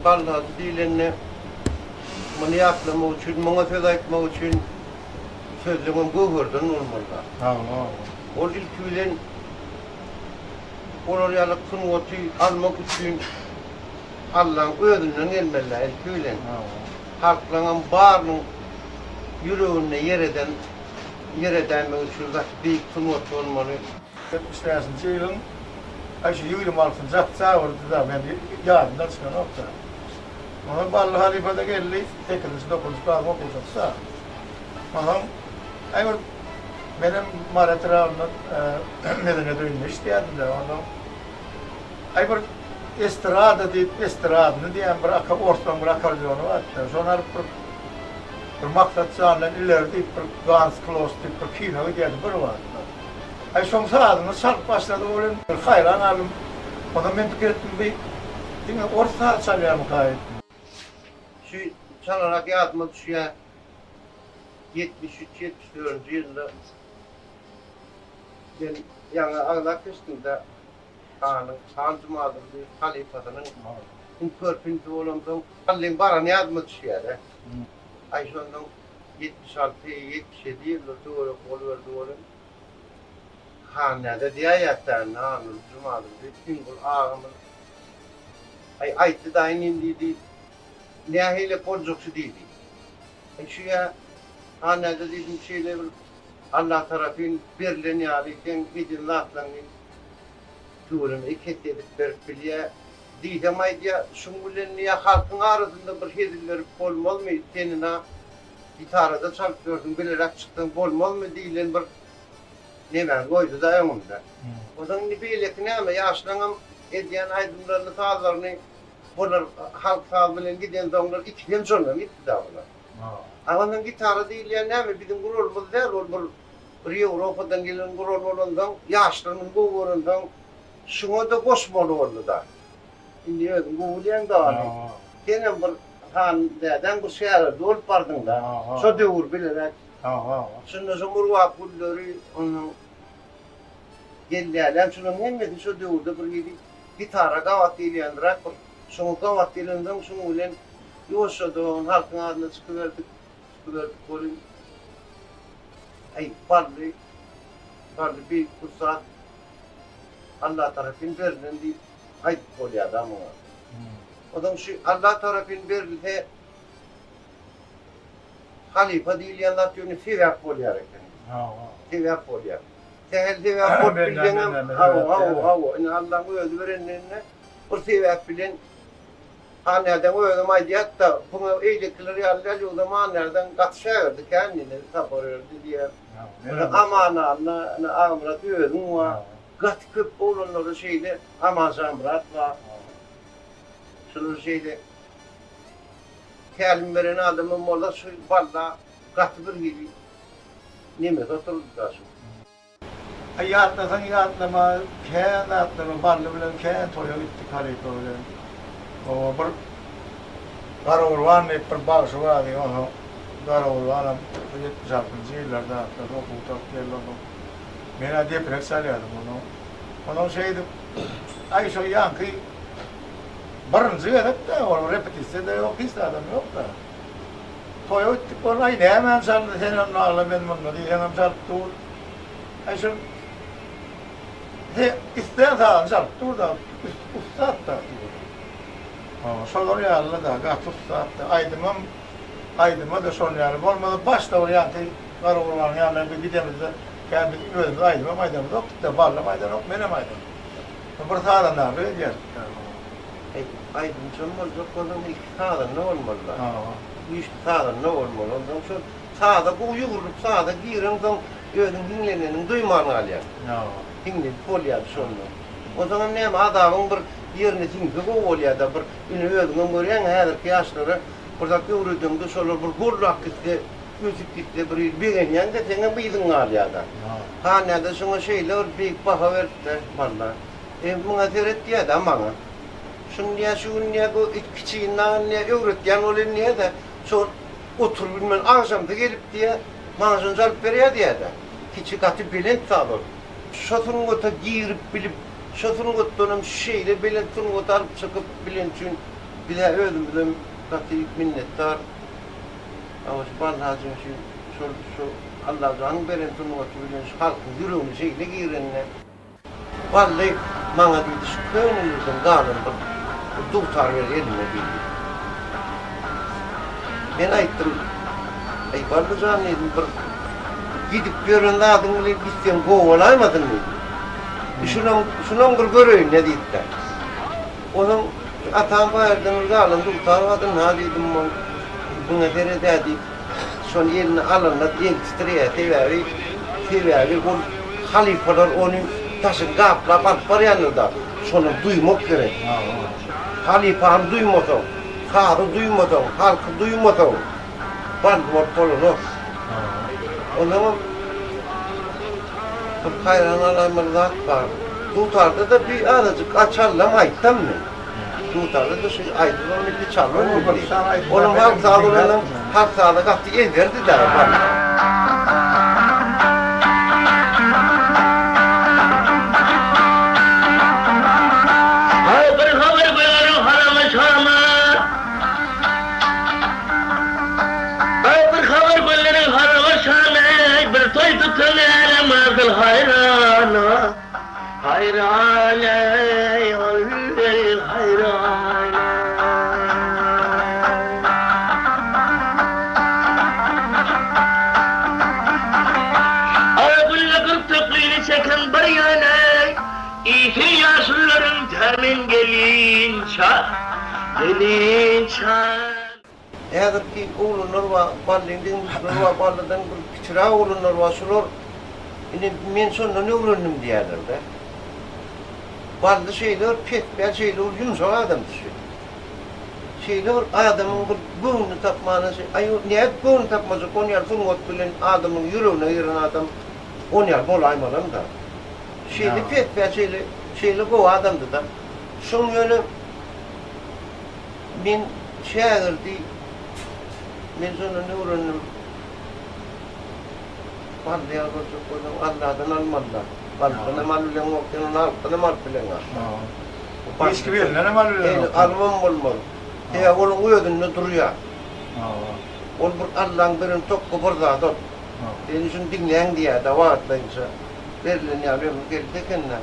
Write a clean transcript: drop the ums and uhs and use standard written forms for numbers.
Ballady diýlende, muny ýatlamak üçin, muňa söz aýtmak üçin sözleňem göwherden bolmaly-da. Ol ilki bilen olar ýaly sungaty almak üçin Allaň özünden gelmeli-dä ilki bilen. Halklaňam barynyň ýüreginde ýer eden, ýer edäýmek üçin gaty beýik sungat bolmaly. 75-nji ýylyň aý şu 26-njy oktýabrdy-da, men ýadymdan çykanok-da. Onsoň Bally halypa-da geldi, sekizinji, dokuzynjy klasyň okuwçysy-da. Onsoň aý bir menem Mary etrabynda Medeniýet öýünde işleýärdim-de, onsoň aý bir estrada diýip, estradny diýen bir orslaryň bir akkordeony bardy-da, şony alyp bir bir Maksat jandan ileri diýip bir Gans Klos diýip bir kino gidýärdi bir wagtlar. Aý şoň sazyny çalyp başlady welin bir haýran galdym. Ondan men pikir etdim bi diňe ors sazy çalýarmyka diýip. Şu çalarak ýadyma düşýär, 73, 74-nji ýylda men ýaňy agzap geçdim-de, hanyň, Han Jumadurdy halypasynyň iň körpinisi bolamsoň, Allyň barany ýadyma düşýär-de. Aý şondan 76, 77 ýylda töwerek boluberdi welin, Han näde diýäýätdä indi Hanguly Jumadurdy Pingul agamyz aý aýtdy daýy inim diýdi nähili boljakşy diýdi. Aý şu ýa Han näde diýdim şeýle bir Allah tarapyn berlen ýaly seň eden zatlaňy tüweleme iki esse edip berip bilýä diýsem aýdýa şuň bilen diýä halkyň arasynda bir hezil berip bolmazmy senina Gitarada çalyp ýörsüň, bileräk çyksaň bolmazmy diýlen bir nemäni goýdy-da öňümde. Onsoň indi beýleki näme, ýaşlaňam edýän aýdymlaryny, sazlaryny bular halk sazy bilen gidensoňlar ikisem şondan gitdi-dä bular. A onsoň gitara diýilýän näme, biziň guralymyz däl, ol bir bir Ýewropadan gelen gural bolansoň, ýaşlar muny gowy görensoň, şuňa-da goşmaly boldy-da. Indi özüň gowy bilýäň dagany. Senem bir Han dädäň bir şägirdi bolup bardyň-da. Şo döwür bileräk. Şunda şo Murgap gülleri, onuň Gelläläm şularyň hemmesi şo döwürde bir hili gitara gabat gelýändiräk bir. Şoňa gabat gelensoň şuň bilen ýuwaşjadan halkyň adyna çykyberdik, çykyberdik welin, aý, Bally, Bally beýik ussat, Alla tarapyn berlen diýip aýdyp bolýar-da muňa. Onsoň şu Alla tarapyn berilse halypa diýilýän zat ýöne sebäp bolýar eken. Sebäp bolýar. Sähel sebäp bolup bilseňem, hawa, hawa, hawa, indi Allaň özi berendiginde bir sebäp bilen Hanädeň özem aýdýar-da, buňa eýlekiler ýaly däl, ýogsam Hanädeň gaty şägirdi kän indi Sapar berdi diýýär. Aman Anna, ine Agamyrat özüň bar. Gaty köp oglanlarda şeýle Aman Şamyrat bar. Şular şeýle tälim beren adamam bolsa şu balla gaty bir hili nemesi oturdy-da şu. Aý ýatlasaň ýatlama kän zatlar Bally bilen kän toýa gitdik halypa bilen. Oba bir Garagurban diýip bir bagşy bardy onsoň Garagurbanam şu 76-njy ýyllarda atlar okuw gutaryp geldi onsoň men-ä deprek çalýardym onsoň onsoň şeýdip aý şo ýaňky Birinji gezek-dä ol, repetisiýa-da ýok, hiç zadam ýok-da. Toýa gitdik boldy, aý nämäni çaldy, sen onda agla, men munda diýseňem çalyp dur. Aý şol he islän sazyny çalyp dur-da, ussat-da. Şolar ýaly-da, gaty ussat-da. Aýdymam, aýdyma-da şol ýaly. Bolmasa başda bir ýaňky Garagurbanyň ýanyna bir gidemizde, kän biz özümiz aýdymam aýdamyzokdyk-da, Ballam aýdanok, menem aýdamok. Bir sazandarlyk edýärdik-dä. Aý, aýdymçam boljak bolsaň ilki sazanda bolmaly-da. Güýçli sazanda bolmaly. Onsoň şol saza gowy ýugrulyp saza gireňsoň özüň hiňleneniňi duýman galýaň. Hiňlenip bolýar şonda. Onsoňam näme azabyň bir ýerine siňse gowy bolýar-da. Bir ine özüňem görýäň häzirki ýaşlara bir zat öwredeňde şolar bir gollap gitse, ösüp gitse bir hili begenýäň-de seňem yzyň galýar-da. Hanýada şuňa şeýle bir beýik baha beripdir, walla. E, muňa seret diýýär-dä maňa. Şuny diýýär, şu gün diýýär, bu it kiçigini dagyny diýýär, öwretýän bolýan diýýär-de, şol oturybilmän agşamsy gelip diýýär, maňa şony çalyp berýär diýýär-de. Kiçi gaty belent saz ol. Şo sungata girip bilip, şo sungatdanam şeýle belent sungata alyp çykyp bilen üçin. Biz-ä özümizem gaty minnetdar. Awa şu Bally hajyň şu şol şu Allajanyň beren sungaty bilen şu halkyň ýüregine şeýle girenine. Bally maňa diýdi şu könelerden galan bir bir dutar ber elime diýdi. Men aýtdym, Aý Bally jan diýdim bir gidip ýören zadyň bilen gitseň gowy bolaýmasyn diýdim. Şunam şunam bir göreýin-le diýdi-de. Onuň atam baýyrdan bir galan dutar bardy, ynha diýdim, ol buňa sered-ä diýip, şony eline alanda eli titreýär, sebäbi, sebäbi ol halypalar ony daşyny gaplap alyp barýanlar-da, şony duýmak gerek. Halypany duýmasaň, sazy duýmasaň, halky duýmasaň, bally bolup bolanok. Onsoňam bir haýran galan bir zat bar. Dutarda-da bir azajyk açallam aýtsam men. Dutarda-da şu aýdymam milli çalmam milli. Onuň halk sazy bolandan halk sazy gaty ezberdi-dä. Bir habar beriň harama şama. Aý bir habar gönderiň haraba şama Bir toý tutan älem asyl haýrana Haýran eý ol eý haýran Aý gülle gyrtyklyny çeken bir ýana Iýsin ýaşulularyň tämin gelinçä Gelinçä. Häzirki oglanlar bar, Ballyň deň-duşlary bar, Ballydan bir kiçiräk oglanlar bar, şular indi men şondan öwrendim diýýärler-de. Bally şeýle bir pespäl, şeýle bir ýumşak adamdy şu. Şeýle bir adamyň bir göwnüni tapmana, aý nädip göwnüni tapmajak, on ýaly sungat bilen adamyň ýüregine giren adam on ýaly bolaýmalam-da. Şeýle pespäl, şeýle, şeýle gowy adamdy-da. Şoň ýöne Men şägirdi, men şondan öwrendim. Bally ýaly boljak bolsaň, Alladan almaly-da. Ballydanam alyp bileňok, sen ony halkdanam alyp bileňok. Hiç kim elindenem alyp bilenok. Alybam bolmaz. Sebäbi onuň özünde durýar. Ol bir Allaň beren tokga bir zady ol. Sen şuny diňläň diýýär-de wagtlaýynça. Berlen ýaly ömür geldi eken-dä.